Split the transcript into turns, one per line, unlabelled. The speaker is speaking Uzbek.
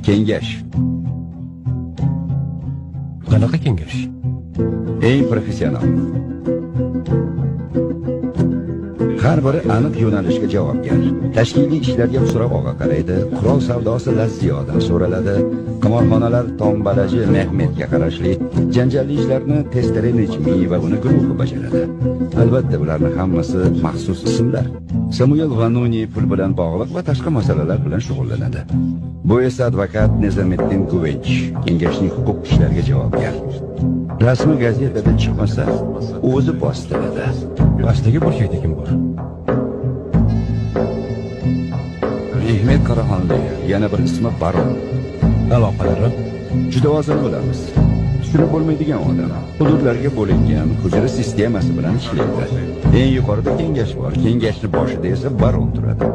Kengash.
Qanaqa kengash?
Eng professional. Har biri aniq yo'nalishga javobgar. Tashkiliy ishlarga Xusrav og'a qaraydi, qurol savdosi Lazziyodan so'raladi, qimorxonalar tombalaji Mehmetga qarashli, janjalli ishlarni Testere Nejmi va uni guruhi bajaradi. Albatta, bularni hammasi maxsus ismlar. Samuel Vanoni pul bilan bog'liq va tashqi masalalar bilan shug'ullanadi. Bu esa advokat Nizomiddin Guvench, kengashning huquq ishlariga javobgar. Rasmi gazetada chiqmasa, o'zi bostiradi.
Pastdagi burchakda kim bor?
Mehmet Qaraxonli, yana bir ismi Baron.
Aloqalari?
Juda ozini bilamiz. Tushunib bo'lmaydigan odam. Hududlarga bo'lingan hujra sistemasi bilan ishlaydi. Eng yuqorida kengash bor. Kengashning boshida esa baron turadi.